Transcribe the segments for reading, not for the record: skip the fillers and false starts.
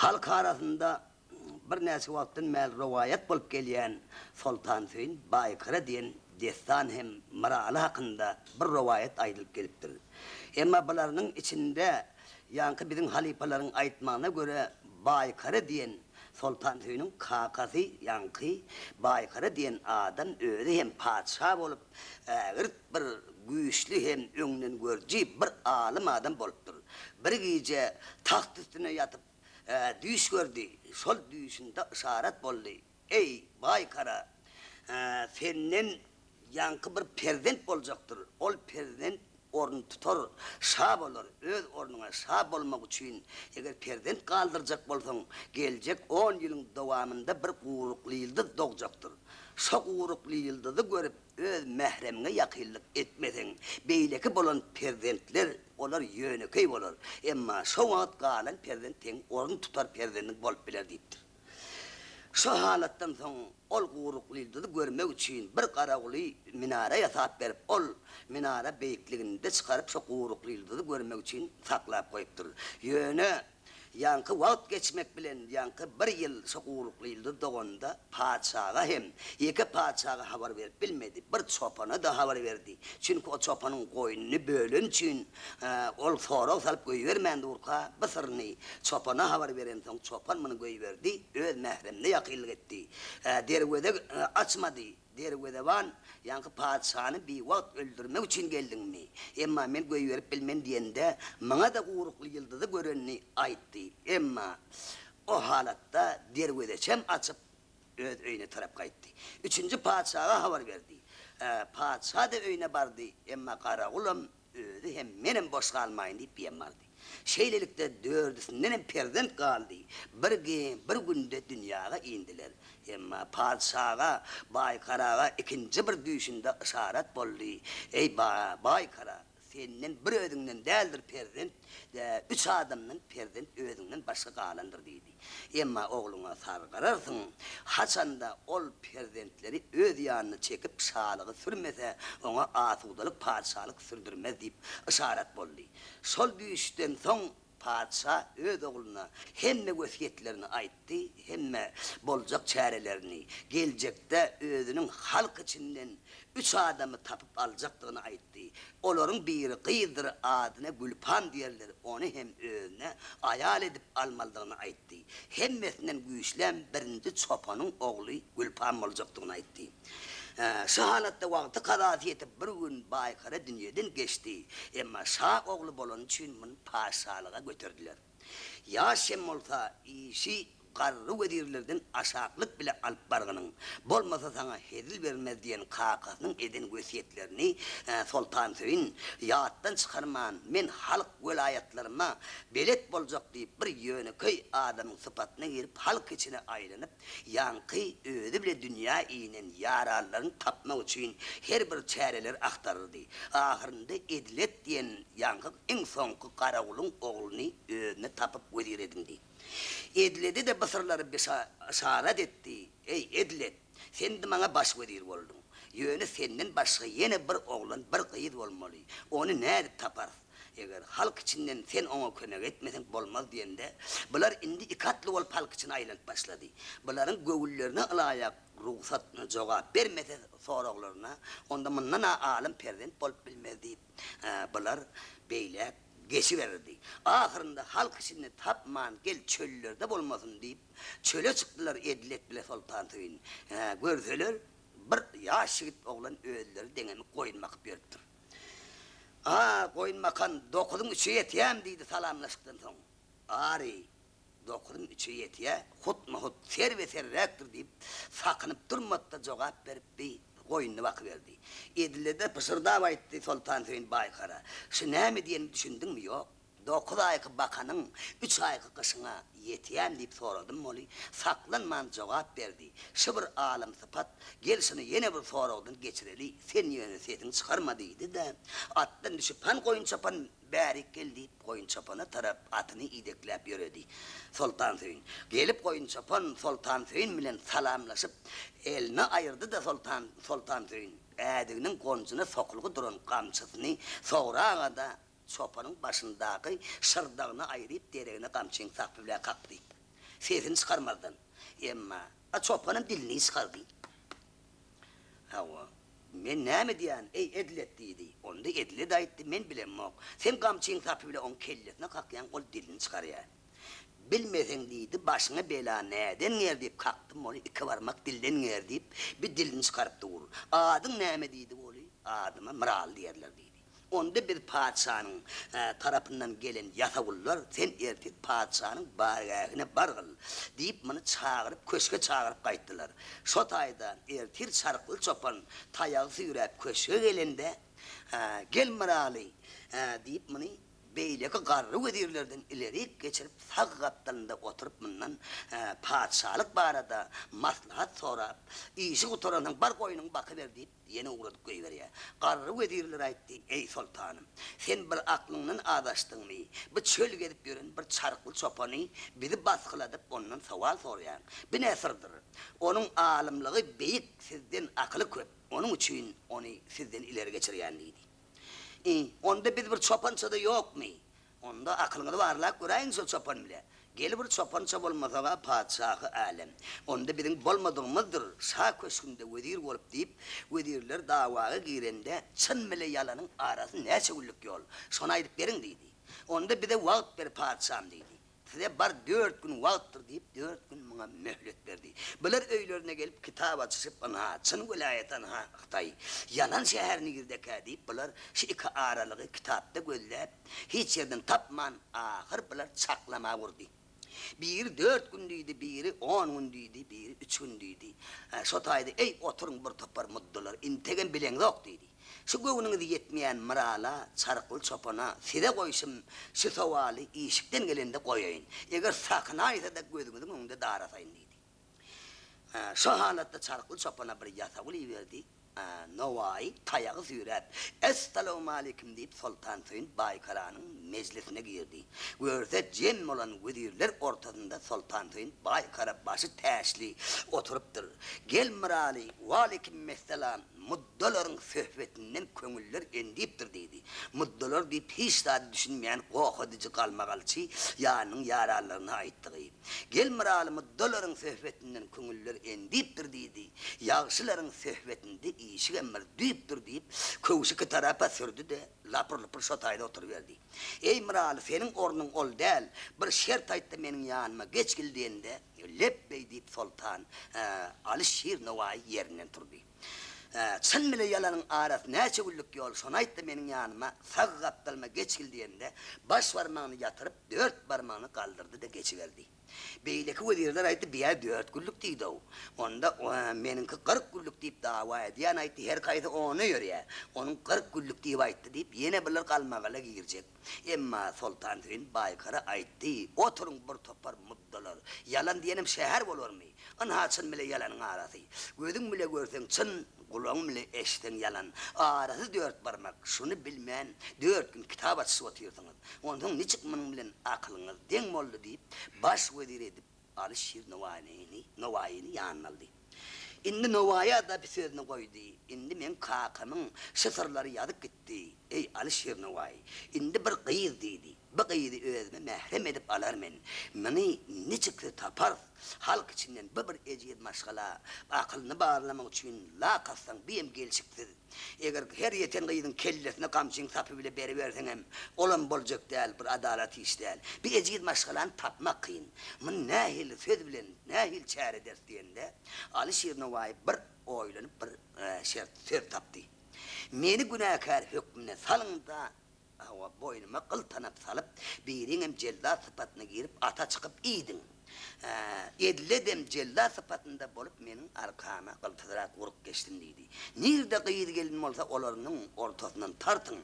Halk arasynda birnäçe wagtdan bäri rowaýat bolup gelýän Soltansöýün Baýkara diýen dessan hem Myraly hakynda bir rowaýat aýdylyp gelipdir. Emma bularynyň içinde ýaňky biziň halypalaryň aýtmagyna görä Baýkara diýen Soltansöýüniň kakasy ýaňky Baýkara diýen adam özi hem patyşa bolup ägirt bir güýçli hem öňdengörüji bir alym adam bolupdyr. Bir gije tagt üstünde ýatyp, düýş gördi. Şol düýşünde yşarat boldy, Eý, Baýkara, senden ýaňky bir perzent boljakdyr. Ol perzent orun tutar, şa bolar. Öz ornuňa şa bolmak üçin, eger perzent galdyrjak bolsaň, geljek on ýylyň dowamynda bir gurukly ýyldyz dogjakdyr. Şo gurukly ýyldyzy görüp, Öz mähremiňe ýakynlyk etmeseň, beýleki bolan perzentler, olar ýönekeý bolar. Emma şo wagt galan perzent seň orun tutar perzendiň bolup biler diýipdir. Şo halatdan soň ol Guruklyýyldyzy görmek üçin bir garawuly minara ýasap berip, ol minara beýikliginde çykaryp şo Guruklyýyldyzy görmek üçin saklap goýupdyr. Ýöne Ýaňky wagt geçmek bilen ýaňky bir ýyl şo gurukly ýyldyz doganda patyşaga hem, ýeke patyşaga habar berip bilmedi, bir çopana-da habar berdi. Çünki o çopanyň goýnuny böleni üçin ol sorag salyp goýbermän durka, bu syryny çopana habar berensoň, çopan muny goýberdi, öz mähremine ýakynlyk etdi. Derweze açmady. Derwezeban, Ýaňky patyşany biwagt öldürmek üçin geldiňmi? Emma men goýberip bilmen diýende, maňa-da gurukly ýyldyzy görenini aýtdy. Emma o halatda derwezeçem açyp, öz öýüne tarap gaýtdy. Üçünji patyşaga habar berdi. Patyşa-da öýüne bardy, emma Garagulam Özi hem menem boş galmaýyn diýip biýem bardy. Şeýlelikde dördüsindenem perzent galdy. Bir bir günde dünýaga indiler. Emma patyşaga Baýkaraga ikinji bir düýşünde yşarat boldy, Eý, Baýkara, senden bir özüňden däldir perzent, üç adamdan perzent özüňden başga galandyr diýdi. Emma ogluňa sargararsyň, haçanda ol perzentleri öz ýanyna çekip şalygy sürmese, oňa asudalyk patyşalyk sürdürmez diýip yşarat boldy. Şol düýşden soň patyşa öz ogluna hemme wesýetlerini aýtdy, hemme boljak çärelerini, geljekde özüniň halk içinden üç adamy tapyp aljakdygyny aýtdy. Olaryň biri gyzdyr, adyna Gülpam diýerler, ony hem özüne aýal edip almalydygyny aýtdy. Hemmesinden güýçlem birinji çopanyň ogly Gülpam boljakdygyny aýtdy. Şu halatda wagty kazasy ýetip bir gün Baýkara dünýeden geçdi. Emma şa ogly bolany üçin muny patyşalyga göterdiler. Ýaş hem bolsa, işi garry wezirlerden aşaklyk bile alyp bargynyň, bolmasa saňa hezil bermez diýen kakasynyň eden wesýetlerini Soltansöýün ýatdan çykarman, men halk welaýatlaryma belet boljak diýip bir ýönekeý adamyň sypatyna girip halk içine aýlanyp, Ýaňky özi bile dünýä inen ýaranlaryny tapmak üçin her bir çäreleri agtaryrdy. Ahyrynda Edilet diýen ýaňky iň soňky garawulyň ogluny özüne tapyp wezir edindi. Edilede-de bu syrlary yşarat etdi, Eý, Edilet, sen indi maňa baş wezir bolduň. Ýöne senden başga ýene bir oglan, bir gyz bolmaly. Ony nädip taparys? Eger halk içinden sen oňa kömek etmeseň bolmaz diýende, bular indi iki atly bolup halk içine aýlanyp başlady. Bularyň göwünlerine ylaýak rugsat, jogap bermese soraglaryna, onda mundan-a alym perzent bolup bilmez diýip, bular beýläk geçiberdi. Ahyrynda halk içinde tapman gel çöllerde bolmasyn diýip, çöle çykdylar Edilet bile Soltansöýün. Görseler, bir ýaş ýigit oglan özleri deňemik goýun bakyp ýörüpdir. A, goýun bakan, dokuzyň üçe ýetýämi? diýdi salamlaşykdan soň. Ary, dokuzyň üçe ýetýä, hutma-hut, serbe-serräkdir diýip, sakynyp durmady-da jogap berip, bi goýnuny bakyberdi. Edile-de pyşyrdap aýtdy Soltansöýün Baýkara, Şu näme diýenimi düşündiňmi, ýok? Dokuz aýky bakanyň üç aýky gyşyňa ýetýämi diýip soradym weli, saklanman jogap berdi, Şu bir alym sypat, gel şuny ýene bir soragdan geçireli, sen ýöne sesiňi çykarma diýdi-de, atdan düşüp han goýun çopan bärik gel diýip, goýun çopana tarap atyny idekläp ýöredi. Soltansöýün. Gelip goýun çopan Soltansöýün bilen salamlaşyp, elini aýyrdy-da Soltan Soltansöýün ädiginiň gonjuna sokulgy duran gamçysyny sograga-da, Çopanyň başyndaky şyrdagyny aýryp, deregine gamçyň sapy bilen kakdy. Sesini çykarmazdan. Emma, a çopanam dilini çykardy. Hawa, men näme diýýän, eý, Edilet diýdi. Onda Edilet aýtdy, men bilemok. Sen gamçyň sapy bile oň kellesine kakýaň, ol dilini çykarýar. Bilmeseň diýdi, başyňa bela näden ger diýip kakdym ony, iki barmak dilden ger diýip, bir dilini çykaryp dur. Adyň näme diýdi oly, adyma Myraly diýerler diýdi. Onda biz patyşanyň tarapyndan gelen ýasawullar, sen ertir patyşanyň bargähine bargyl, diýip, muny çagyryp, köşge çagyryp gaýtdylar. Şo taýda ertir çarykly çopan taýagy süýräp köşge gelende, Gel Myraly, diýip, muny beýleki garry wezirlerden ilerik geçirip, sag gapdalynda oturyp mundan patyşalyk barada maslahat sorap, Işi gutaransoň bar goýnuňy bakyber diýip, Ýene ugradyp goýberýär. Garry wezirler aýtdy, Eý, soltanym, sen bir aklyňdan azaşdyňmy? Bu çöl gezip ýören bir çarykly çopany bizi basgyladyp, ondan sowal soraýaň. Bu ne syrdyr? Onuň alymlygy beýik, sizden akyly köp, onuň üçin ony sizden ileri geçirýän diýdi. I, onda biz bir çopança-da ýokmy? Onda akylyňyzy barlap göräýiň şol çopan bile. Gel bir çopança bolmasaga patyşahy älem. Onda biziň bolmadygymyzdyr, şa köşgünde wezir bolup diýip, wezirler dawaga girende çyn bile ýalanyň arasy näçe günlük ýol, şony aýdyp beriň diýdi. Onda bize wagt ber patyşam diýdi. Size bar dört gün wagtdyr diýip, dört gün muňa möhlet berdi. Bular öýlerine gelip, kitap açyşyp, ynha, çyn welaýat, ynha, Hytaý. Ýalan şäher nirdekä diýip, bular şu iki aralygy kitapda gözläp, hiç ýerden tapman, ahyr bular çaklama urdy. Biri dört gün diýdi, biri on gün diýdi, biri üç gün diýdi. Şo taýda, Eý, oturyň bir topar muddalar, integem bileňzok diýdi. Şu göwnüňiz ýetmeýän Myrala, Çarykly çopana, size goýşum şu sowaly işikden gelende goýaýyn. Eger sakynaýsa-da gözüňiziň öňünde darasaýyn diýdi. Şo halatda Çarykly çopana bir ýasawul iberdi. Nowaýy taýagy süýräp, Essalawmaleýkim diýip Soltansöýün Baýkaranyň mejlisine girdi. Görse jem bolan wezirler ortasynda Soltansöýün Baýkara başy täçli oturypdyr. Gel Myraly, waleýkimmessalam, Muddalaryň söhbetinden köňüller endipdir diýdi. Muddalar diýip hiç zada düşünmeýän goh ediji galmagalçy ýanynyň ýaranlaryna aýtdygy. Gel Myraly muddalaryň söhbetinden köňüller endipdir diýdi. Ýagşylaryň söhbetinde işigem bir düýpdür diýip, köwşi iki tarapa sürdi-de, lapyr-lupur şo taýda oturyberdi. Eý Myraly seniň ornuň ol däl, bir şert aýtda meniň ýanyma geçgil diýende, Lepbeý diýip soltan Aly Şir Nowaýy ýerinden turdy. Çyn bile ýalanyň arasy näçe günlük ýol, şony aýt-da meniň ýanyma, sag gapdalyma geçgil diýende, baş barmagyny ýatyryp, dört barmagyny galdyrdy-da geçiberdi. Beýleki wezirler aýtdy, Biýä dört günlük diýdi-ow. Onda meniňki 40 günlük diýip dawa edýän aýtdy, her haýsy ona ýörýär. Onuň 40 günlük diýip aýtdy diýip, ýene bular galmagala girjek. Emma Soltansöýün Baýkara aýtdy, Oturyň bir topar muddalar, ýalan diýenem şäher bolarmy? Ynha çyn bile ýalanyň arasy. Gözüň bile görseň çyn, gulagyň bile eşitseň ýalan. Arasy dört barmak, şuny bilmän dört gün kitap açyşyp otyrsyňyz. Onsoň niçik munuň bilen akylyňyz deň boldy diýip, baş wezir edip Aly Şir Nowaýyny Nowaýyny ýanyna aldy. Indi Nowaýa-da bir sözüni goýdy, Indi meň kakamyň şu syrlary ýazyp gitdi, eý, Aly Şir Nowaýy. Indi bir gyz diýdi. Bu gyzy özüme mährem edip alar men. Muny niçiksi taparys? Halk içinden bu bir ejiz maşgala. Akylyny barlamak üçin lak atsaň, bu hem gelşiksiz. Eger her ýeten gyzyň kellesine gamçyň sapy bile beriberseňem, olam boljak däl, bir adalat iş däl. Bir ejiz maşgalany tapmak kyn. Muny nähili söz bilen, nähili çäre ederis diýende, Aly Şirnowaýy bir oýlanyp bir şert söz tapdy. Meni günäkär hökmüne salyň-da, Hawa, boýnuma gyl tanap salyp, biriňem jellat sypatyna girip, ata çykyp iýdiň. Hä, Edledem jellat sypatynda bolup, meniň arkama gyltyzrak urup geçsin diýdi. Nirde gyz-gelin bolsa, olarynyň ortasyndan tartyň.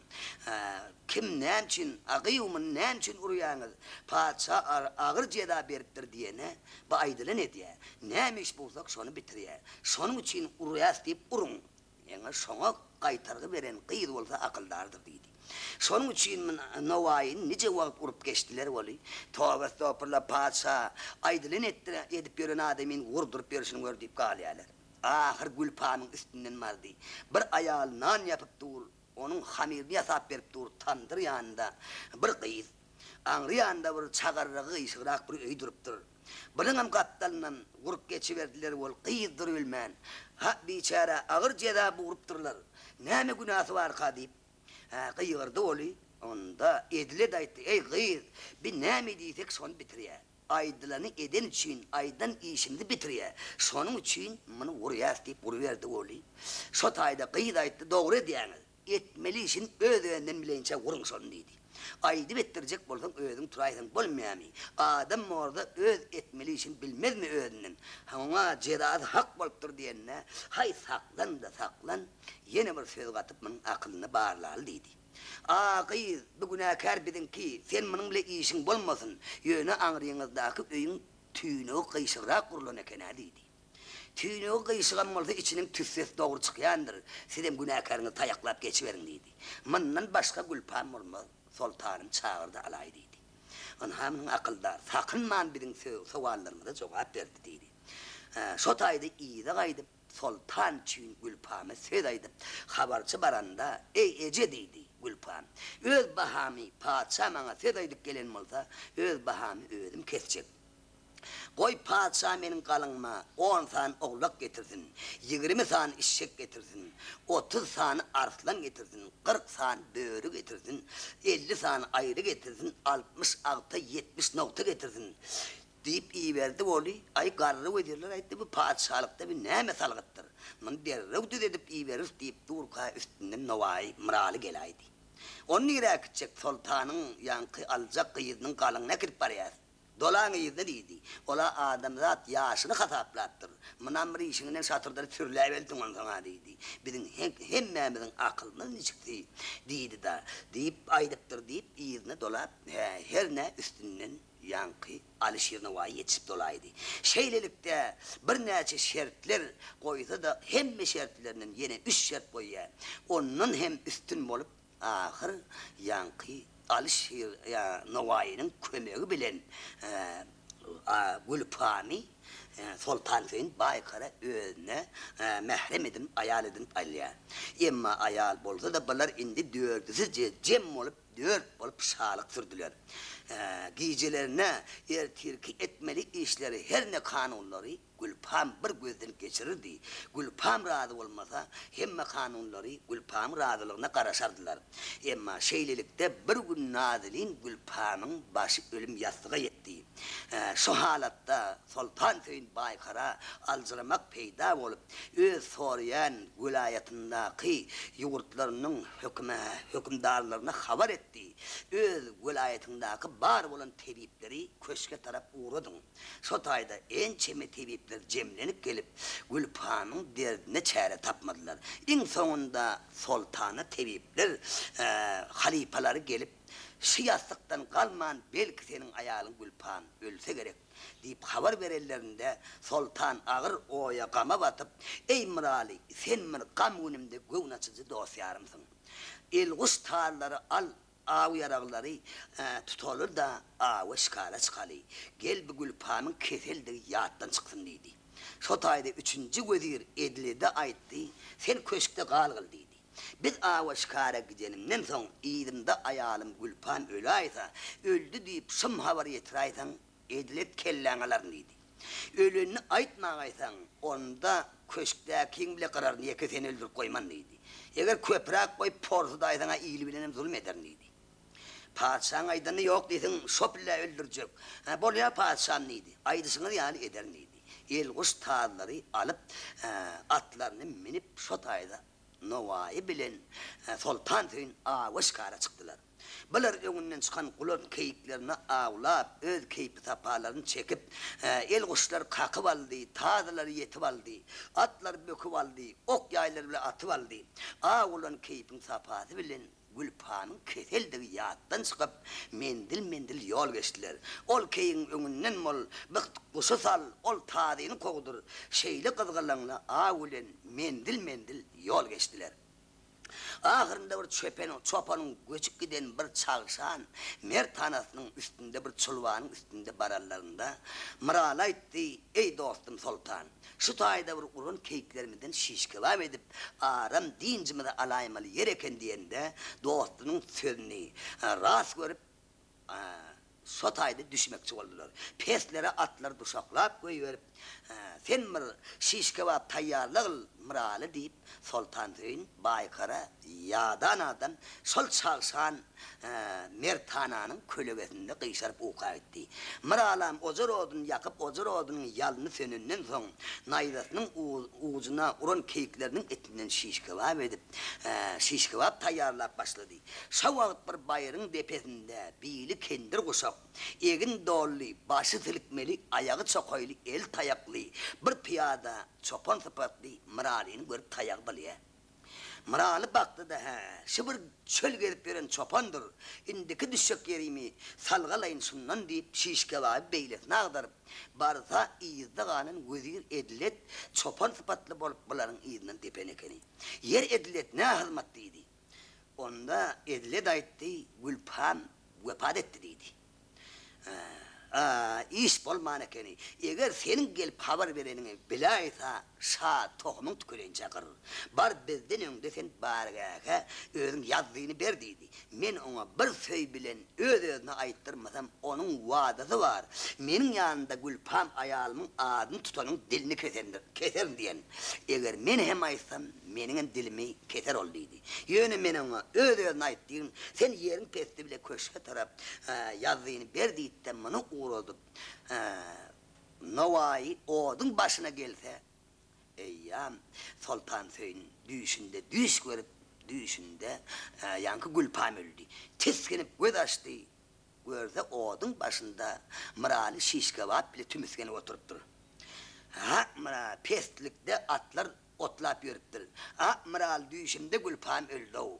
Hä, kim näme üçin, a gyýw muny näme üçin urýaňyz? Patyşa agyr jeza beripdir diýene, bu aýdylan edýä. Näme iş bulsak, şony bitirýä. Şonuň üçin urýas diýip uruň. Ýaňy şoňa gaýtargy beren gyz bolsa akyldardyr diýdi. Şonuň üçin Nowaýyny nije wagt urup geçdiler weli, toba estogpurla, patyşa, aýdylan etdire edip ýören adamyny urduryp ýörşüni gör diýip galýarlar. Ahyr Gülpamyň üstünden bardy. Bir aýal nan ýapyp dur, onuň hamyryny ýasap berip dur, tamdyr ýanynda bir gyz. Aňry ýanynda bir çagarragy gyşygrak bir öý durupdyr. Bulaňam gapdalyndan gurup geçiberdiler wol gyz durubilmän, Ha, biçärä agyr jeza burupdyrlar, näme günäsi barka diýip, gygyrdy oly. Onda Edilet aýtdy, Eý, gyz, bi näme diýsek şony bitirýä. Aýdylany eden üçin aýdan işimizi bitirýä. Şonuň üçin muny urýas diýip uruberdi oly. Şo taýda gyz aýtdy, Dogry edýäňiz. Etmeli işini öz-özünden bileýinçä uruň şony diýdi. Aýdyp etdirjek bolsaň özüň turaýsaň bolmaýamy? Adam borda öz etmeli işini bilmezmi özünden? Oňa jezasy hak bolupdyr diýende, Haý saklan-da saklan, ýene bir söz gatyp munuň akylyny barlaly diýdi. A gyz, bu günäkär biziňki, sen munuň bile işiň bolmasyn, ýöne aňryňyzdaky öýüň tüýnügi gyşygrak gurlan eken-ä diýdi. Tüýnügi gyşygam bolsa içiniň tüssesi dogry çykýandyr, sizem günäkäriňizi taýaklap geçiberiň diýdi. Mundan başga gülpam bolmaz, soltanym çagyrdy alaý diýdi. Ynha munuň akyldar, sakynman biziň sowallarymyza jogap berdi diýdi. Şo taýda yza gaýdyp, soltan üçin Gülpama söz aýdyp, habarçy baranda, Eý, eje diýdi, Gülpam, öz bahamy patyşa maňa söz aýdyp gelen bolsa, öz bahamy özüm kesjek. Goý, patyşa meniň galyňyma on sany owlak getirsin, 20 sany işşek getirsin, 30 sany arslan getirsin, 40 sany böri getirsin, 50 sany aýry getirsin, 60 agta, 70 nogta getirsin, diýip iberdi Oly, Aý, garry wezirler aýtdy, bu patyşalykda bi näme salgytdyr? Muny derrew düzedip iberis diýip durka üstünden Nowaýy Myraly geläýdi. Ony nirä äkitjek, soltanyň ýaňky aljak gyzynyň galyňyny äkidip barýas. Dolaň yzyna diýdi. Ol-a adamzat ýaşyny hasaplapdyr. Munam bir işiňden şatyrdadyp sürläbelsiň onsoň-a diýdi. Biziň hemmämiziň akylymyz niçiksi diýdi-da, diýip aýdypdyr diýip, yzyna dolap, hä, hernä üstünden ýaňky Alyşir Nowaýy ýetişip dolaýdy. Şeýlelikde, birnäçe şertler goýsa-da, hemme şertlerinden ýene üç şert goýýar. Ondan hem üstün bolup, Ahyr ýaňky Alyşir Nowaýynyň kömegi bilen Gülpany Soltansöýün Baýkara özüne mährem edinip, aýal edinip alýar. Emma aýal bolsa-da bular indi dördüsi jem bolup, dört bolup şalyk sürdüler. Gijelerine ertirki etmeli işleri, herne kanunlary Gülpam bir gözden geçirirdi. Gülpam razy bolmasa, hemme kanunlary Gülpamyň razylygyna garaşardylar. Emma şeýlelikde bir gün Nazilin Gülpamyň başy ölüm ýassyga ýetdi. Şu halatda Soltansöýün Baýkara aljyramak peýda bolup, öz soraýan welaýatyndaky ýurtlarynyň hökümdarlaryna habar etdi, Öz welaýatyňdaky bar bolan tebipleri köşge tarap ugradyň. Şo taýda ençeme tebipler jemlenip gelip, Gülpanyň derdine çäre tapmadylar. Iň soňunda soltana tebipler halypalary gelip, Şu ýassykdan galman, belki seniň aýalyň Gülpan ölse gerek diýip habar berenlerinde, soltan agyr oýa, gama batyp, Eý, Myraly, sen bir gam günümde göwün açyjy dost-ýarymsyň. Elguş tallary al, Aw ýaraglary tutaly-da, awa şikara çykaly. Gel bu Gülpamyň keseldigi ýatdan çyksyn diýdi. Şo taýda üçünji wezir Edilede aýtdy, Sen köşkde galgyl diýdi. Biz awa şikara gidenimden soň yzymda aýalym Gülpam öläýse, öldi diýip şum habary ýetiräýseň, Edilet kelläňi alaryn diýdi. Ölenini aýtmagaýsaň, onda köşkdäkiň bile gyraryn, ýeke seni öldürip goýman diýdi. Eger köpräk goýup porsudaýsaň-a ili bilenem zulum ederin diýdi. Patyşaň aýdanyny ýok diýseň, şo pille öldürjek. Hä, bolýa patyşam diýdi. Aýdyşyňyz ýaly ederin diýdi. Elguş tazlary alyp, atlaryny münüp şo taýda Nowaýy bilen Soltansöýün awa şikara çykdylar. Bular öňünden çykan gulan keýiklerini awlap, öz keýpi-sapalaryny çekip, elguşlary kakyp aldy, tazylary ýetip aldy, atlary böküp aldy, ok-ýaýlary bile atyp aldy. Aw gulan keýpiň sapasy bilen Gülpanyň keseldigi ýatdan çykyp, menzil-menzil ýol geçdiler. Ol keýigiň öňünden bol, bir guşy sal, ol tazyny kowdur. Şeýle gyzgalaňly aw bilen menzil-menzil ýol geçdiler. Ahyrynda bir çöpen çopanyň göçüp giden bir çagşan mert hanasynyň üstünde bir çulbanyň üstünde baranlarynda Myraly aýtdy, Eý, dostum soltan, şu taýda bir uran keýiklerimizden şiş kebap edip, aram dynjymyzy alaýmaly ýer eken diýende, dostunyň sözüni ras görüp. şo taýda düşmekçi boldular. Peslere atlary duşaklap goýberip, Sen bir şiş kebap taýýarlagyl, Myraly, diýip, Soltansöýün Baýkara ýadan adam şol çagşan merthananyň kölegesinde gyşaryp uka gitdi. Myralam ojar oduny ýakyp, ojar odunyň ýalny sönenden soň, naýzasynyň ujuna uran keýikleriniň etinden şiş kebap edip, şiş kebap taýýarlap başlady. Şo wagt bir baýryň depesinde bili kendir guşak, egin dolly, başy silkmeli, aýagy çokaýly, eli taýakly bir pyýada çopan sypatly Myralyny görüp taýagy bylýar. Myraly bakdy-da, Hä, şu bir çöl gezip ýören çopandyr, indiki düşjek ýerimi salgalaýyn şundan diýip, şiş-kebaby beýlesine agdaryp, barsa, yzda galan wezir Edilet çopan sypatly bolup bularyň yzyndan depen ekeni. Ýer Edilet nä hyzmat diýdi. Onda Edilet aýtdy, Gülpam wepat etdi diýdi. A, iş bolman ekeni. Eger seniň gelip habar bereniňi biläýsa, şa tohumyň tükelençä gyr. Bar bizden öňde sen bargähe özüň ýazzyny ber diýdi. Men oňa bir söý bilen öz-özüne aýtdyrmasam, onuň wadasy bar, meniň ýanymda Gülpam aýalymyň adyny tutanyň dilini kesendir, keserin diýen. Eger men hem aýtsam, meniňem dilimi keser ol diýdi. Ýöne men oňa öz-özüne aýt diýgin, sen ýeriň pesdi bile köşge tarap ýazzyny ber diýip-de, muny ugradyp, Nowaýy oduň başyna gelse, eýýäm Soltansöýün düýşünde düýş görüp, düýşünde ýaňky Gülpam öldi. Tisginip göz açdy, görse oduň başynda Myraly şiş-kebap bile tümüsgenip oturypdyr. Ha, Myraly, peslikde atlar Otlap ýörüpdir. A, Myraly düýşümde Gülpam öldi-ow.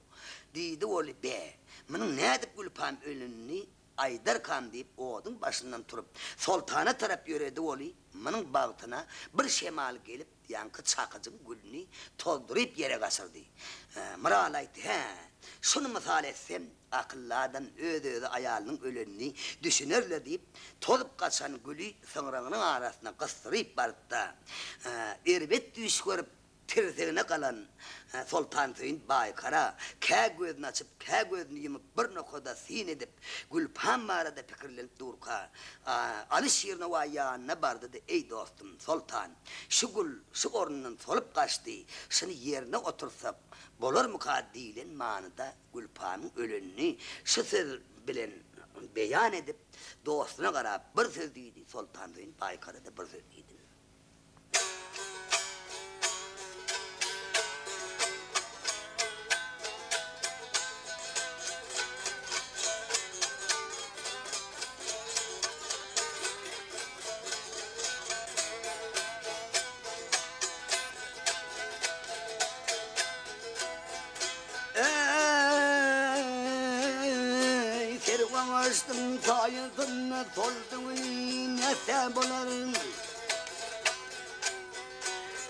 Diýdi weli, be, munuň nädip Gülpam ölenini aýdarkam diýip, oduň başyndan turup, Soltana tarap ýöredi weli, munuň bagtyna bir şemal gelip, ýaňky çakyjyň gülüni tozduryp ýere gaçyrdy. Myraly aýtdy, Hä, şuny mysal etsem, Akylly adam öz-özi aýalynyň ölenini düşüner-le diýip, tozup gaçan güli syňragynyň arasyna gysdyryp barypda, erbet düýş görüp, tirsegine galan Soltansöýün Baýkara kä gözüni açyp, kä gözüni ýumup bir nokada syn edip, Gülpam barada pikirlenip durka, Aly Şirnowaý ýanyna bardy-da, Eý, dostum, Soltan, şu gül şu ornundan solup gaçdy, şuny ýerine oturtsak bolarmyka diýlen manyda Gülpanyň ölenini şu söz bilen beýan edip, dostuna garap bir söz diýdi, Soltansöýün Baýkara-da bir söz diýdi. Eý, serwan açdyň saýasynda soldy güli nätse bolar.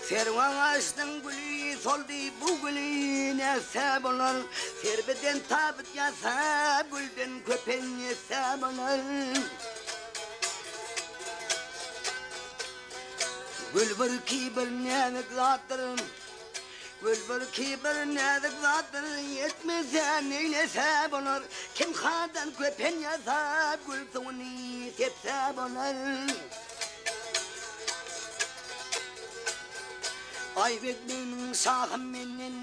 Serwan açdyň güli soldy bu güli nätse bolar. Serbiden tabyt ýasap gülden köpen ýetse bolar. Gül bir kibir näzik zatdyr. Gül bir kibir näzik zatdyr, Ýetmese, neýlese bolar? Kim hadan köpen ýasap, Gül suwuny sepse bolar. Aýp etmeginiň şahym menden,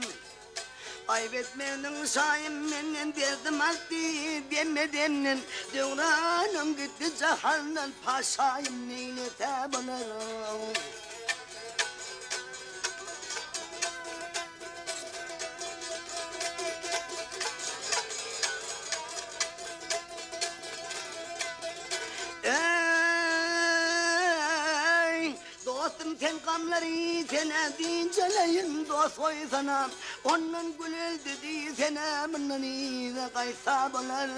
Aýp etmeginiň şaýym menden, Derdim artdy demme-demden, Döwranym gitdi jahandan, Paşaýym neýlese bolar? Eý, dostum sen gamlary sen-ä diňjeleýin dost goýsana, Ondan gül öldi diýsene, mundan yza gaýtsa bolar.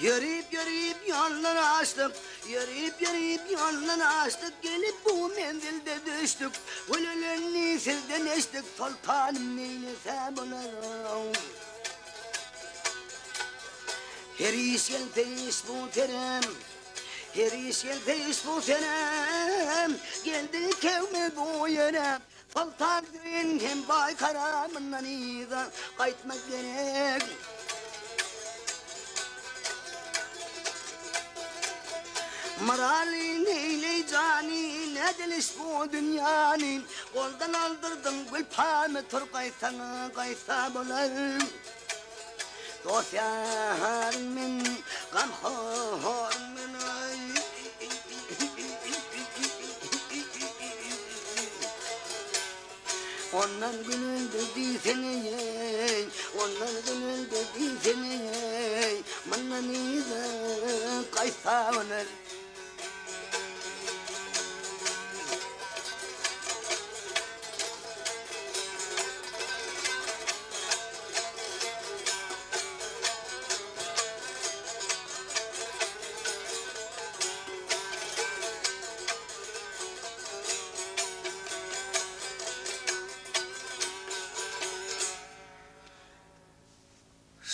Ýörip-ýörip ýollar aşdyk, Ýörip-ýörip ýollar aşdyk, Gelip bu menzilde düşdük, Gül ölenni sizden eşdik, Soltanym neýlese bolar. Her iş gelse iş bu senem, Her iş gelse iş bu senem, Geldi kewme bu ýere. Soltan Söýün hem Baýkara mundan yza gaýtmak gerek. Myraly neýleý jany, nädeliş bu dünýäni, Goldan aldyrdyň gülpamy, tur gaýtsaň gaýtsa bolar. Dost ýarym men, gamhorym men aý. Ondan gün öldi diýsene-eý, ondan gün öldi diýsene-eý, mundan yza gaýtsa bolar.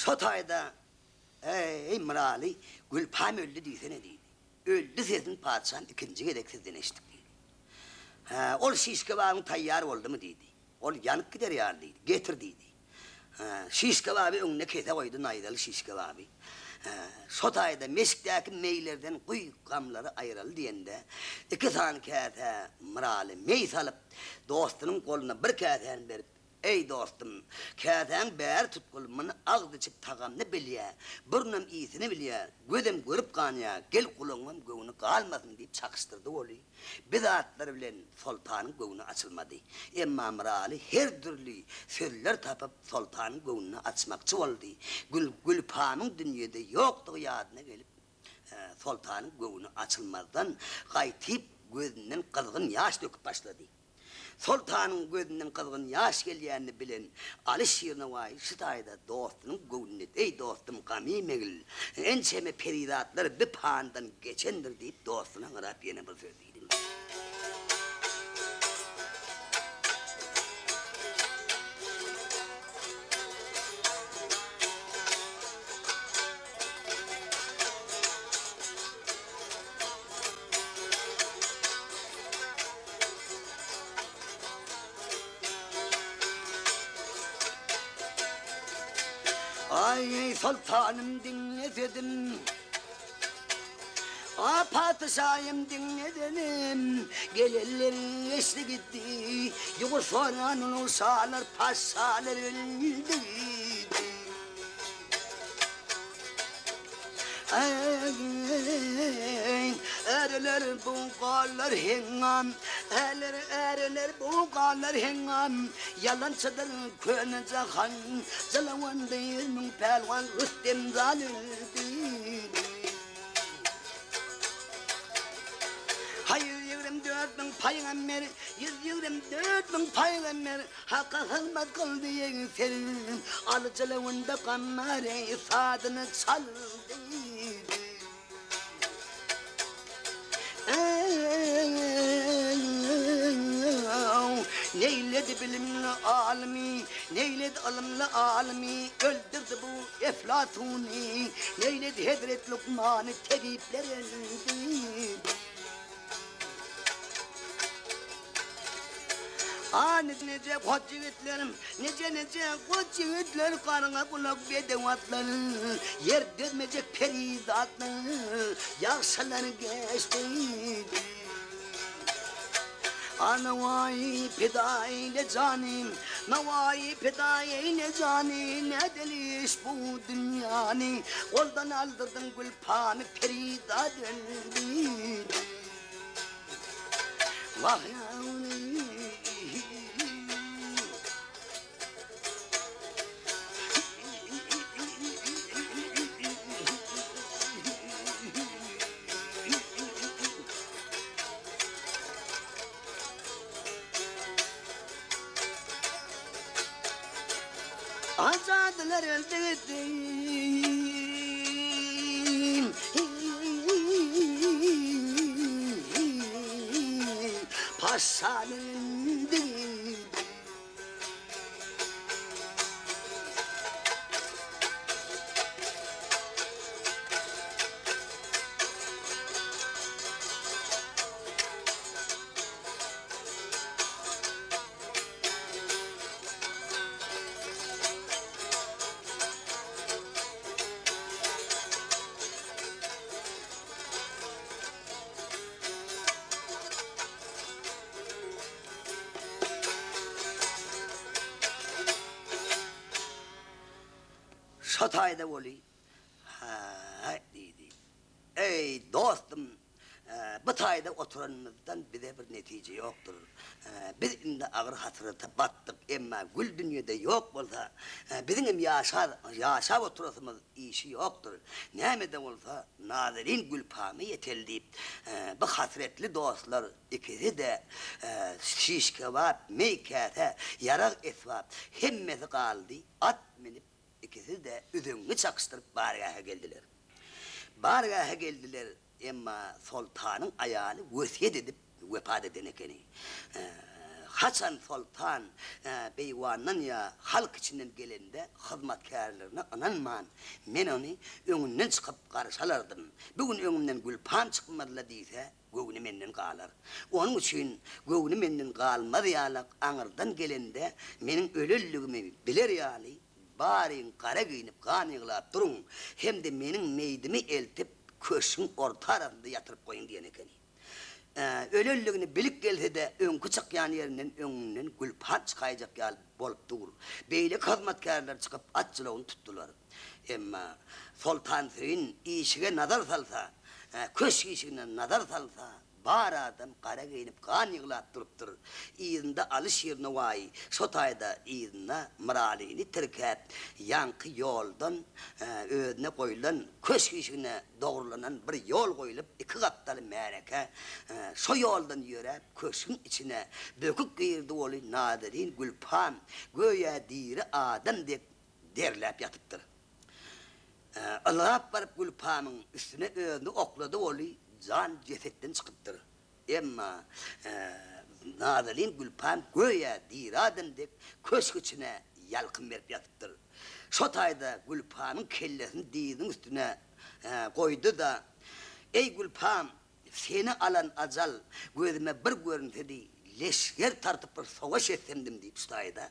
Şo taýda, Eý, Myraly, Gülpam öldi diýsene diýdi. Öldi sesini patyşam ikinji gezek sizden eşitdik diýdi. Hä, ol şiş kebabyň taýýar boldumy diýdi. Ol ýanyp gider ýaly diýdi. Getir diýdi. Hä, şiş kebaby öňüne kese goýdy, naýzaly şiş kebaby. Hä, şo taýda meşikdäki meýlerden guý gamlary aýyraly diýende, iki sany käsä Myraly meý salyp, dostunyň goluna bir käsäni berip, Eý, dostum, käsäň bäri tutgul, muny agzy içip tagamyny bilýä, burnam ysyny bilýä, gözem görüp ganýa, gel gulagyňam göwni galmasyn diýip çakyşdyrdy weli, bi zatlar bilen Soltanyň göwni açylmady. Emma Myraly her dürli sözler tapyp Soltanyň göwnüni açmakçy boldy. Gül, Gülpamyň dünýede ýokdugy ýadyna gelip, Soltanyň göwni açylmazdan gaýtyp gözünden gyzgyn ýaş döküp başlady. Soltanyň gözünden gyzgyn ýaş gelýänini bilen Aly Şirnowaýy şu taýda dostunyň göwnüne Eý, dostum, gam iýmegil, ençeme perizatlar bi pandan geçendir diýip dostuna garap ýene bir söz diýdi. Aý, soltanym diňle sözüm, A patyşaýym diňle sözüm, Gelenler geçdi gitdi, Ýugur soran ulug şalar, paşalar öldi gitdi. Äreler bu galar heňňam, Äler äreler bu galar heňňam, Ýalançydyr köne jahan, Jalawandy 100,000 pälwan Rüstem zal öldi. Haý 124 mün pygamber, 124 mün pygamber, Haka hyzmat kyldy ýeňsel, Alyjylygynda gammary sazyny çaldy. Neýledi bilimli alymy, Neýledi ylymly alymy, Öldürdi bu Eflatuny, Neýledi hezret Lukmany, Tebipler öldi. A nije goç ýigitlerim, nije-nije goç ýigitler garyňa gulak bedew atlar, ýer dözmejek perizatlar, ýagşylar geçdi. A Nowaýy pida eýle jany, Nowaýy pida eýle jany, nädeli iş bu dünýäni, goldan aldyrdyň gülpany, perizat öldi. Wah Azadylar öldi gitdi. Paşalar öldi gitdi. Şo taýda weli, Hä-äý, diýdi. Eý, dostum, bu taýda oturanymyzdan bize bir netije ýokdur. Biz indi agyr hasrata batdyk, emma gül dünýede ýok bolsa, biziňem ýaşap oturasymyz işi ýokdur. Näme-de bolsa, nazenin Gülpama ýeteli diýip, bu hasretli dostlar ikisi-de şiş-kebap, meý-käse, ýarag-esbap, hemmesi galdy, at münüp, Ikisi-de üzeňňi çakyşdyryp bargähe geldiler. Bargähe geldiler, emma soltanyň aýaly wesýet edip wepat eden ekeni. Haçan soltan beýwandan ýa halk içinden gelende hyzmatkärlerine ynanman, men ony öňünden çykyp garşy alardym. Bu gün öňümden Gülpam çykmaz-la diýse, göwni menden galar. Onuň üçin göwni menden galmaz ýalak aňyrdan gelende meniň ölenligimi biler ýaly baryň gara geýnip gan ýyglap duruň hem-de meniň meýdimi eltip köşgüň orta arasynda ýatyryp goýuň diýen ekeni. Ölenligini bilip gelse-de öňki çykýan ýerinden öňünden gülpat çykaýjak ýaly bolup dur. Beýleki hyzmatkärler çykyp at jylawyny tutdular. Emma Soltansöýün işige nazar salsa, köşk işigine nazar salsa, bar adam gara geýnip gan ýyglap durupdyr. Yzynda Alyşir Nowaýy şo taýda yzynda Myralyny tirkäp, ýaňky ýoldan özüne goýlan köşk işigine dogrulanan bir ýol goýlup, iki gapdaly märeke şo ýoldan ýöräp köşgüň içine böküp girdi weli nazenin Gülpam göýä diri adam dek derläp ýatypdyr. Ylgap baryp Gülpamyň üstüne özüni oklady weli jan jesetden çykypdyr. Emma nazenin Gülpam göýä diri adam dek köşk içine ýalkym berip ýatypdyr. Şo taýda Gülpamyň kellesini dyzynyň üstüne goýdy-da, Eý, Gülpam, seni alan ajal gözüme bir görünsedi, leşger tartyp bir sowaş etsemdim diýip, şu taýda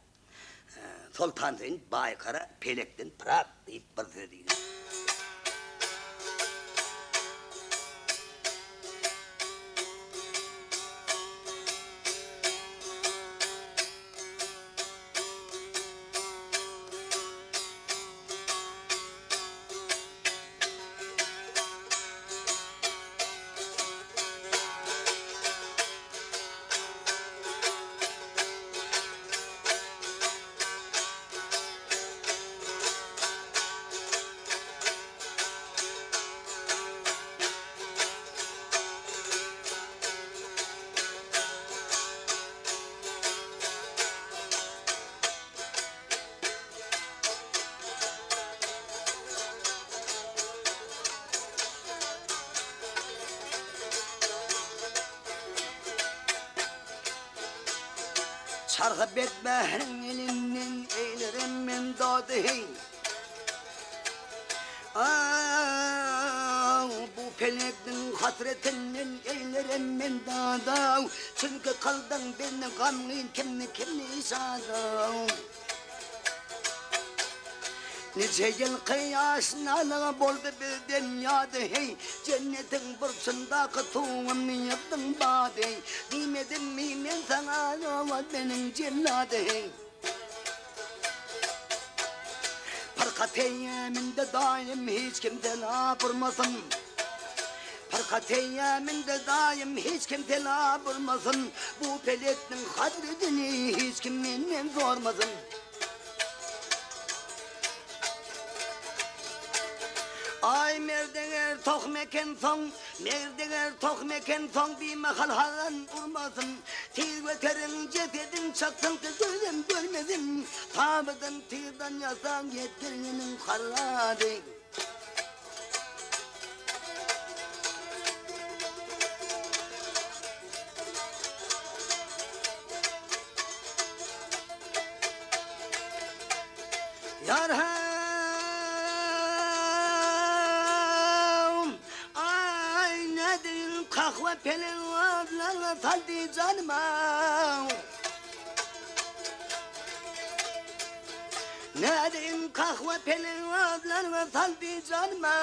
Soltansöýün Baýkara pelekden pyrak diýip bir söz diýdi. Çarhy betbähriň elinden eýlerem men dady heý. Aw, bu pelekniň hasretinden eýlerem men dadaw, Çünki kyldyň bizni gamgyn kimni kimni şadaw. Niçe ýylky ýaşnalygy boldy bizden ýady heý, Jennetiň burçundaky tugumy ýykdyň bady, Diýmedimmi men saňa ýowaz meniň jellady heý. Pyrkat eýýäminde daýym hiç kim sela burmasyn. Pyrkat eýýäminde daýym hiç kim sela burmasyn. Bu pelekniň hadredini hiç kim menden sormasyn. Aý merdeger tohum ekensoň, merdeger tohum ekensoň bimahal hazan urmasyn. Tiz göteriň jesediň çaksyn ki gözem görmesin. Tabydyň tygdan ýasaň ýetdirginiň harrady. Ýar haw, aý nädeýin kahwa peleň adlaňa saldy janyma. Nädeýin kahwa peleň adlaňa saldy janyma.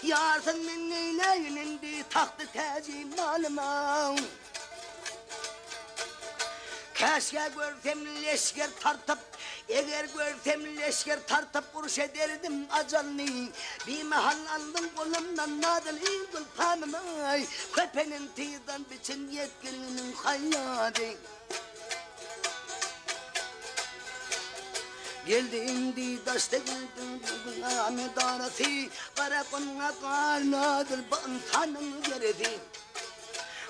Ýarsyn men neýläýin indi tagty täji malyma. Käşgä görsem leşger tartyp. Eger görsem leşger tartyp uruş ederdim ajalny. Bimahal aldyň golumdan nazaly gülpamymy, Köpenin tizden biçin ýetgininiň haýýady. Geldi indi daşda geldi bu medarasy, Gara gumga galmadyr bu ynsanyň geresi.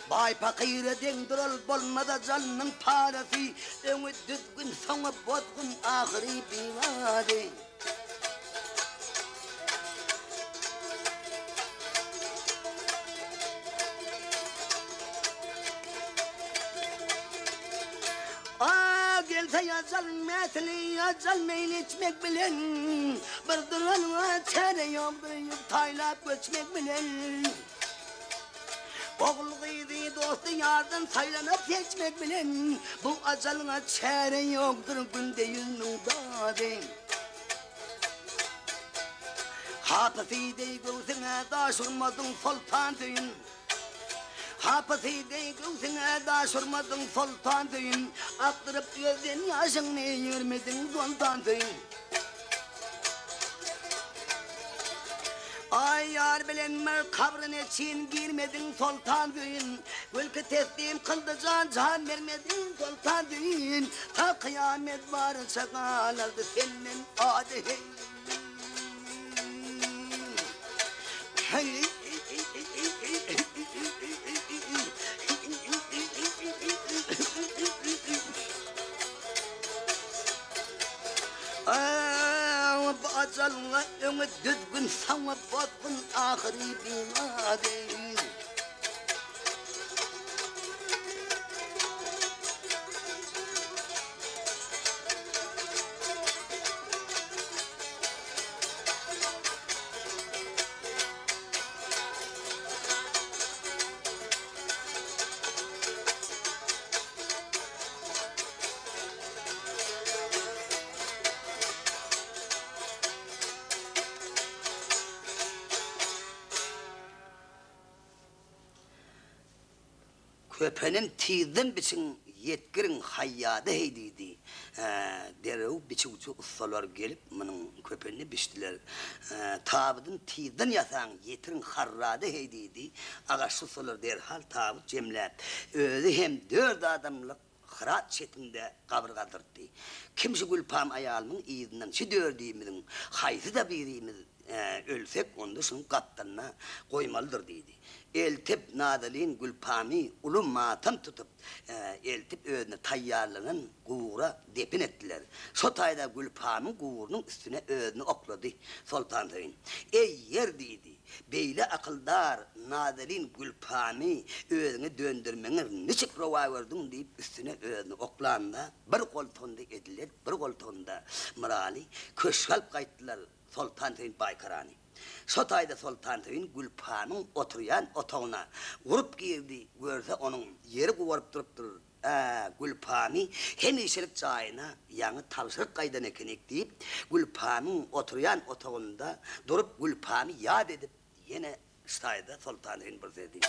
Baý pakyra deň dural bolmaz ajalynyň parasy, Öňi düzgün, soňy bozgun, ahyry biwady. A gelse ajal mäsili, ajal meýil içmek bilen, Bir duranyňa çäre ýokdur ýük taýlap göçmek bilen. Ogul-gyzy, dosty-ýardan saýlanyp seçmek bilen, Bu ajalyňa çäre ýokdur günde 100,000 dady. Hapasy deý göwsüňe daş urmadyň Soltansöýün. Hapasy deý göwsüňe daş urmadyň Soltansöýün. Akdyryp gözden ýaşyňny ýörmediň Soltansöýün. Aý ýar bilen bir kabra neçin girmediň Soltansöýün. Gülki teslim kyldy jan jan bermediň Soltansöýün. Ta kyýamet barynça galardy senden ady heý. Ajalyňa öňi düzgün, soňy bozgun, ahyry bimady. Köpenem tizden biçiň, ýetgiriň haýýada heý diýdi. Derrew biçüwçi ussalar gelip munuň köpenini biçdiler. Tabydyny tizden ýasaň, ýetiriň harrada heý diýdi. Agaçly ussalar derhal tabyt jemläp, özi hem dört adamlyk Hyrat çetinde gabyr gazdyrtdy. Kim şu Gülpam aýalymyň yzyndan şu dördümiziň haýsy-da birimiz ölsek, onda şunuň gapdalyna goýmalydyr diýdi. Eltip Nazalyň Gülpamy uly matam tutup, eltip özüne taýýarlanan gubura depin etdiler. Şo taýda Gülpamyň guburynyň üstüne özüni oklady. Soltansöýün, Eý, ýer diýdi. Beýle akyldar Nazelin Gülpamy özüňe döndermegiňi niçik rowa gördüň diýip üstüne özüni oklanda bir goltugynda Edilet bir goltugynda Myraly köşge alyp gaýtdylar Soltansöýün Baýkarany. Şo taýda Soltansöýün Gülpamyň oturýan otagyna urup girdi görse onuň ýeri gubaryp durupdyr. Ä, Gülpamy hemişelik jaýyna ýaňy tabşyryp gaýdan ekenik, diýip, Gülpamyň oturýan otagynda durup, Gülpamy ýat edip, ýene ştaýda Soltansöýün bir söz diýdi.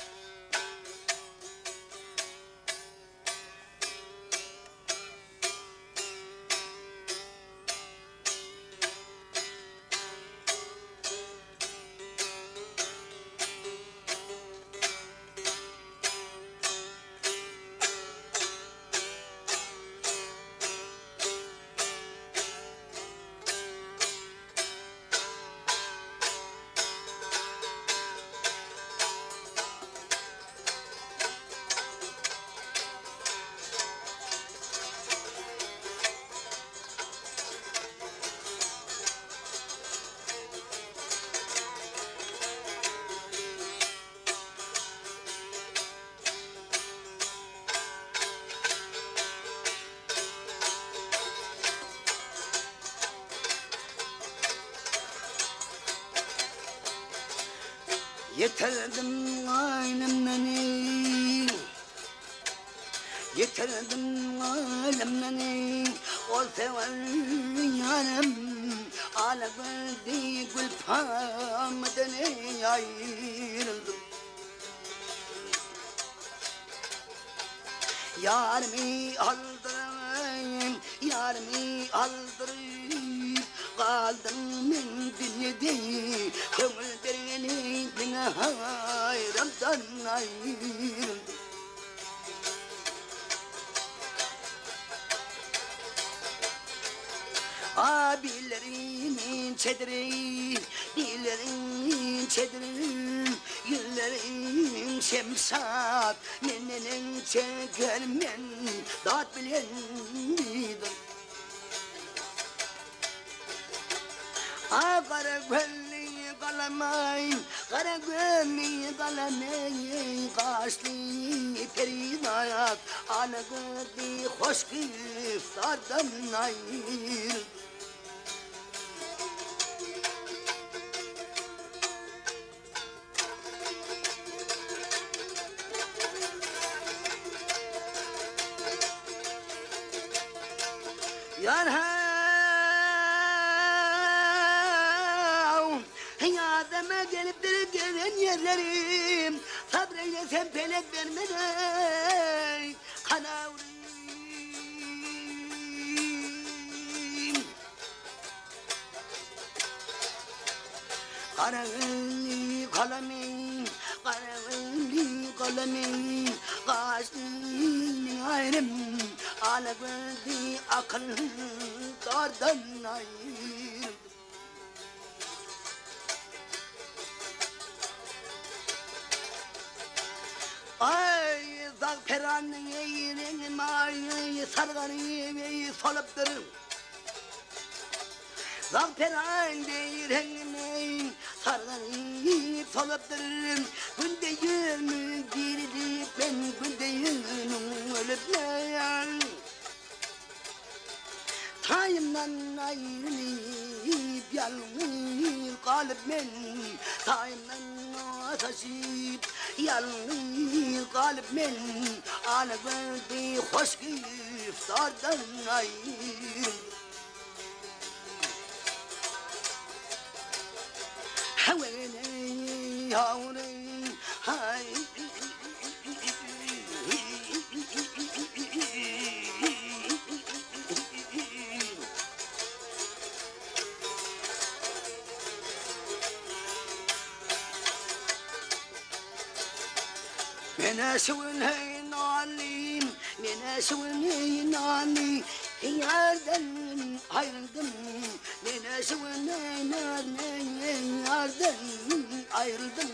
Ýitirdim gaýnymdan Ýitirdim gaýnymdan Ol söwer ýarym Ala güldi gülpamdan aýryldym. Ýarymy aldyraýyn. Ýarymy aldyryp galdym men dünýede Köňül bergeni diňe haýramdan aýryldym. A billerim inçedir, dillerim inçedir, Ýüzlerim şemşat, men neneň çeker men dat bilen diýdim. A gara gölli galamaý, gara gölli galamaý, Gaşly perizat, ala gözli hoş güftardan aýryldy. Ýar-haw, ýadyma gelipdir gezen ýerlerim, Sabr eýlesem pelek bermez-eý, kanawrym. Gara gönli galamyň, gara gönli galamyň, Gaşyny aýrym, ala gözli akyldardan aýryldym. Aý, zagperanyň eýreňi maýy sargany solupdyr. Zagperan deýreňimi sargany solupdyr. Günde ýüzümi dirilip men günde ýüzümiň ölüp men. Taýymdan aýrylyp ýalňyz galyp men Taýymdan azaşyp ýalňyz galyp men Ala gözli hoş güftardan aýryldym. Menä şu gün heý nalym, menä şu gün heý nalym, Ýardan aýryldym, menä şu gün heý nalym, Ýardan aýryldym,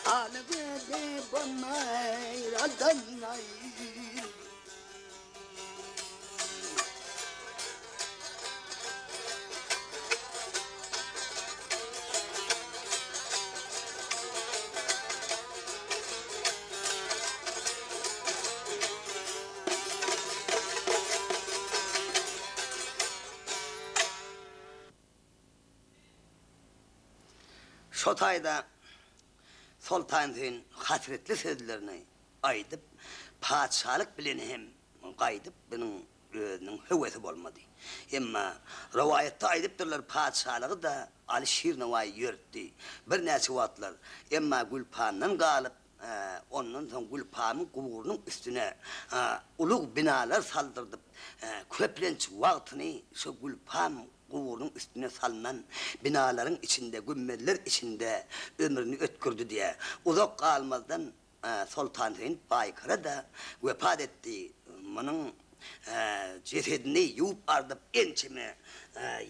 Ala gözli bolmaý, Ýardan aýryldym. Şo taýda Soltansöýün hasretli sözlerini aýdyp, patyşalyk bilen hem gaýdyp bunuň özüniň höwesi bolmady. Emma rowaýatda aýdypdyrlar patyşalygy-da Aly Şirnowaýy ýöritdi birnäçe wagtlar. Emma Gülpandan galyp, ondan soň Gülpamyň guburynyň üstüne ulug binalar saldyrdyp, köplenç wagtyny şo Gülpam guburynyň üstüne salnan binalaryň içinde, gümmezler içinde ömrüni ötgürdi diýýär. Uzak galmazdan Soltansöýün Baýkara-da wepat etdi. Munuň jesedini ýuwup-ardyp, ençeme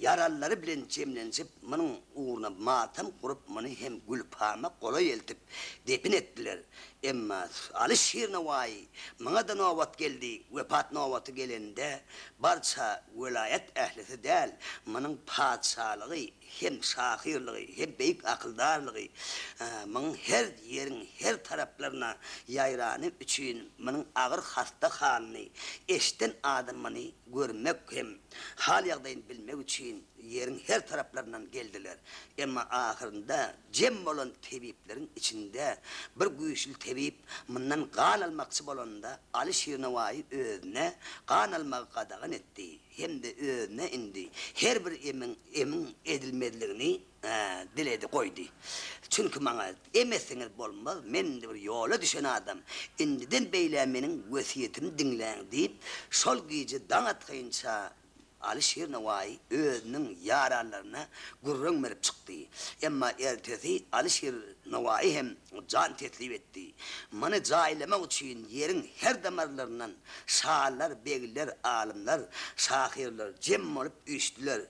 ýaralylary bilen jemlenişip, munuň ugruna matam gurup, muny hem Gülpama golaý eltip, depin etdiler. Emma Aly Şirnowaýy muňa-da nobat geldi. Wepat nobaty gelende, barça welaýat ählisi däl, munuň patyşalygy, hem şahyrlygy, hem beýik akyldarlygy muň her ýeriň her taraplaryna ýaýrany üçin munuň agyr hasta halyny eşden adam muny görmek hem hal-ýagdaýyny bilmek üçin ýeriň her taraplaryndan geldiler. Emma ahyrynda jem bolan tebipleriň içinde bir güýçli tebip mundan gan almakçy bolanda Aly Şirnowaýy özüne gan almagy gadagan etdi. Hem-de özüne indi her bir emiň emiň edilmezligini diledi goýdy. Çünki maňa em etseňiz bolmaz, men indi bir ýola düşen adam, indiden beýlä meniň wesýetimi diňläň diýip, şol gije daň atgynça. Alyşir Nowaýy özüniň ýaranlaryna gürrüň berip çykdy. Emma ertesi Alyşir Nowaýy hem jan teslim etdi. Muny jaýlamak üçin ýeriň her damarlaryndan şalar, begler, alymlar, şahyrlar jem bolup üýşdüler.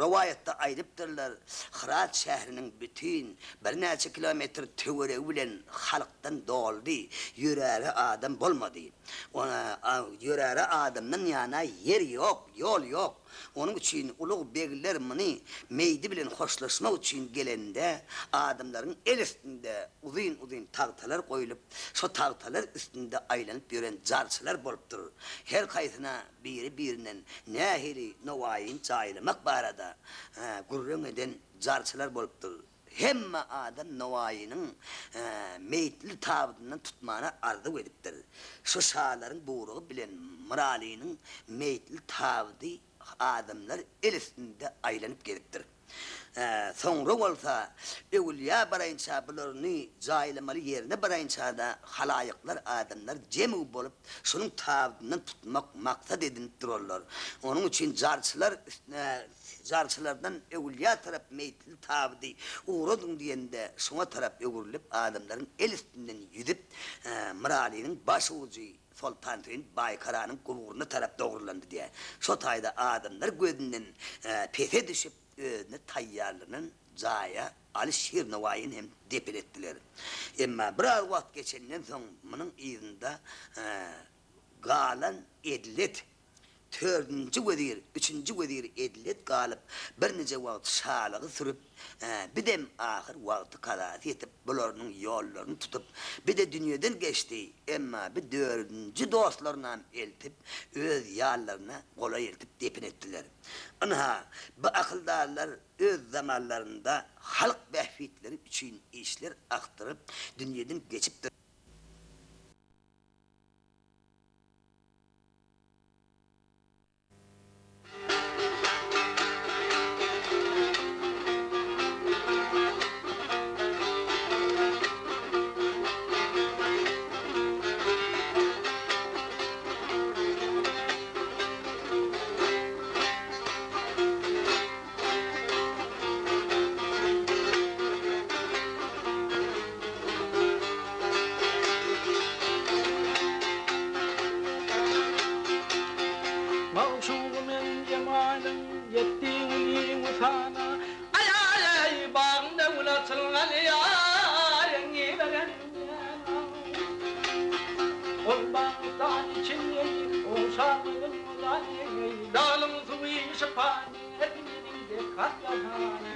Rowaýatda aýdypdyrlar, Hyrat şäheriniň bütin birnäçe kilometr töweregi bilen halkdan doldy, ýöräre adam bolmady. Ýöräre adamdan ýana ýer ýok, ýol ýok. Onuň üçin ulug begler muny meýdi bilen hoşlaşmak üçin gelende, adamlaryň el üstünde uzyn-uzyn tagtalar goýlup, şo tagtalar üstünde aýlanyp ýören jarçylar bolupdyr. Her haýsyna biri-birinden nähili Nowaýyny jaýlamak barada gürrüň eden jarçylar bolupdyr. Hemme adam Nowaýynyň meýitli tabydyndan tutmana arzuw edipdir. Şu şalaryň buýrugy bilen Myralynyň meýitli tabydy adamlar el üstünde aýlanyp gezipdir. Soňra bolsa öwülýä baraýynça bularyny jaýlamaly ýerine baraýynça-da halaýyklar adamlar jemg bolup şunuň tabydyndan tutmak maksat edinip durarlar. Onuň üçin jarçylar Jarçylardan öwülýä tarap meýitli tabydy ugradyň diýende, şoňa tarap öwrülip, adamlaryň el üstünden ýüzüp, Myralynyň baş ujy Soltansöýün Baýkaranyň guburyna tarap dogrulandy diýýär. Şo taýda adamlar gözünden pese düşüp, özüne taýýarlanan jaýa Aly Şir Nowaýyny hem depin etdiler. Emma biraz wagt geçenden soň munuň yzynda galan Edlet Dördünji wezir, üçünji wezir Edlet galyp, birnije wagt şalygy sürüp, bir dem ahyr wagty kazasy ýetip, bularynyň ýollaryny tutup, bir-de dünýeden geçdi, emma bir dördünji dostlarynam eltip, öz ýanlaryna golaý eltip depin etdiler. Ynha, bu akyldarlar öz zamanlarynda halk bähbitleri üçin işler akdyryp, dünýeden geçipdirler. Magşugym men jemalyň ýetdiň iň wysala. Aý-aý-aý, bagyňda gül açylgan ýaryň iberen Ol bagdan içinde ogşarlygym mydany, Dalyň suwy şypany, meniň dek hatlahany.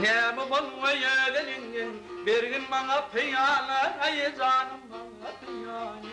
Näme bolmaý özeliňden, Bergin maňa pyýala, Aý janym maňa pyýaly.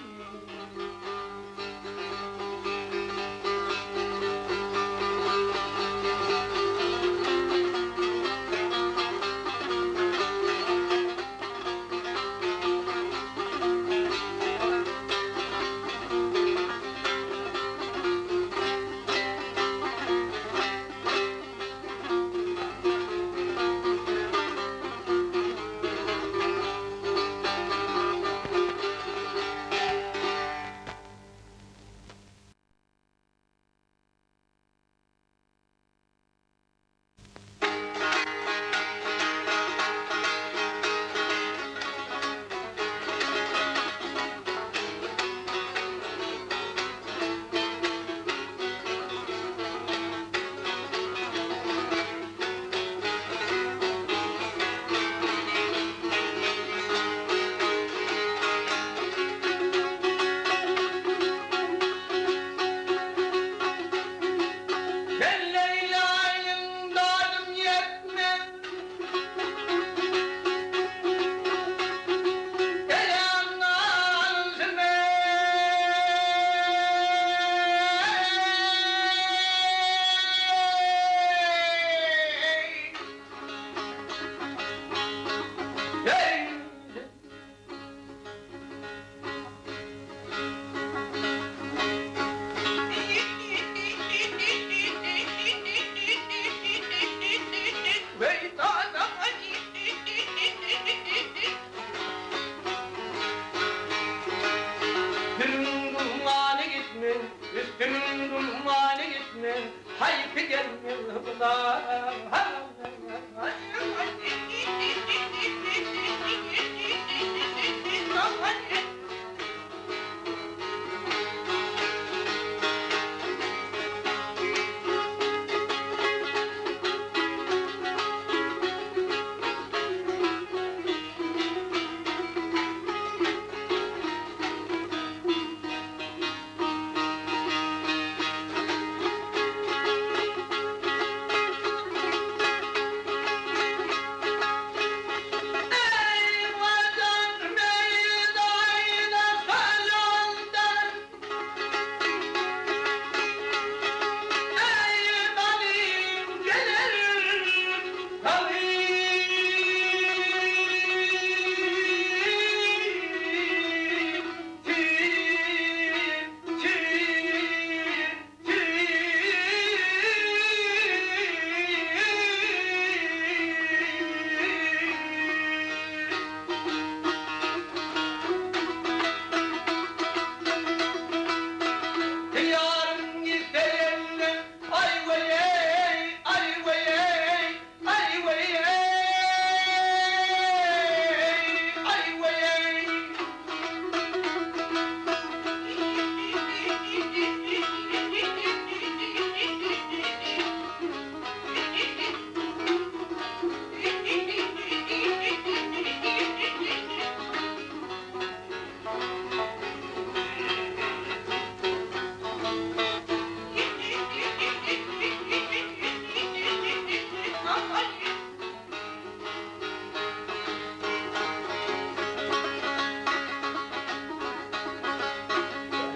Üstümiň dumany gitmez, haýpy gelmez Eý, Watan meýdanyna salyndan, Eý, balim geler talyp, Tüp, tüp, tüp. Ýarym gitse ay weý, ay weý, ay weý, ay weý.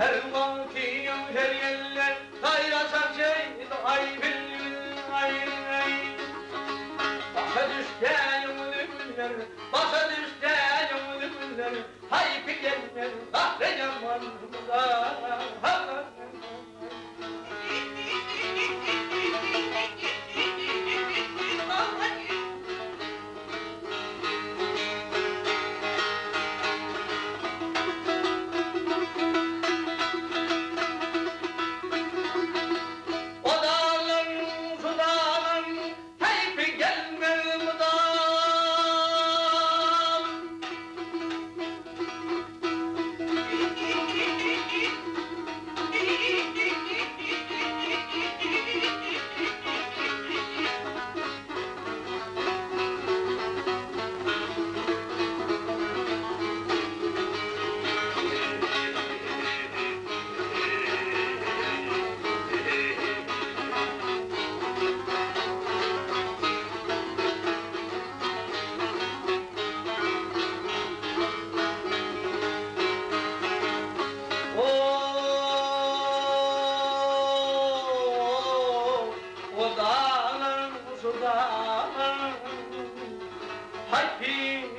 Her vakiyim her yerler Gayratan şey ay bülbül ay ay. Başa düşten ölümler, başa düşten ölümler, haypi gelmez kahre yamanlar. O dağların, şu dağların, haypi gelmez bu dağ. O, o dağların, şu dağların, haypi